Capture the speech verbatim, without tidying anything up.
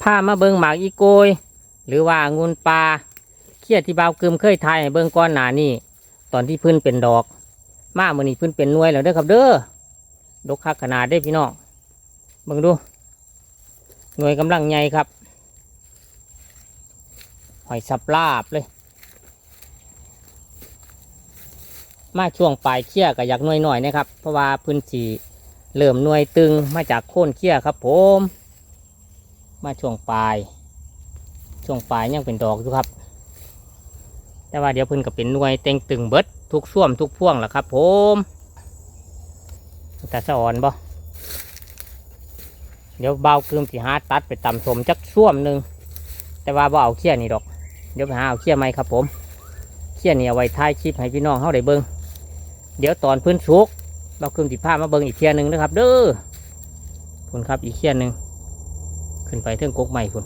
พามาเบิ่งหมากอีโกย หรือว่าองุ่นป่า เคี้ยที่บ่าวกึมเคยถ่ายให้เบิ่งก่อนหน้านี้ ตอนที่เพิ่นเป็นดอก มามื้อนี้เพิ่นเป็นหน่วยแล้วเด้อครับเด้อ ดกคักขนาดเด้พี่น้อง เบิ่งดู หน่วยกำลังใหญ่ครับ หอยสับลาบเลย มาช่วงปลายเคี้ยก็อยากหน่วยน้อยนะครับ เพราะว่าเพิ่นสิเริ่มหน่วยตึงมาจากโคนเคี้ยครับผม มาช่วงปลาย ช่วงปลายยังเป็นดอกอยู่ครับ แต่ว่าเดี๋ยวเพิ่นก็เป็นหน่วยเต็งตึงเบิดทุกส้วมทุกพวงล่ะครับผม ตาสะออนบ่ เดี๋ยวบ่าวกึมสิหาตัดไปตำส้มจักส้วมหนึ่ง แต่ว่าบ่เอาเคี้ยนี่ดอก เดี๋ยวไปหาเอาเคี้ยใหม่ครับผม เคี้ยนี่เอาไว้ถ่ายคลิปให้พี่น้องเฮาได้เบิ่ง เดี๋ยวตอนเพิ่นสุก บ่าวกึมสิพามาเบิ่งอีกเที่ยหนึ่งนะครับเด้อ พุ้นครับ อีกเคี้ยหนึ่ง ขึ้นไปเทิงกกไม้พุ้น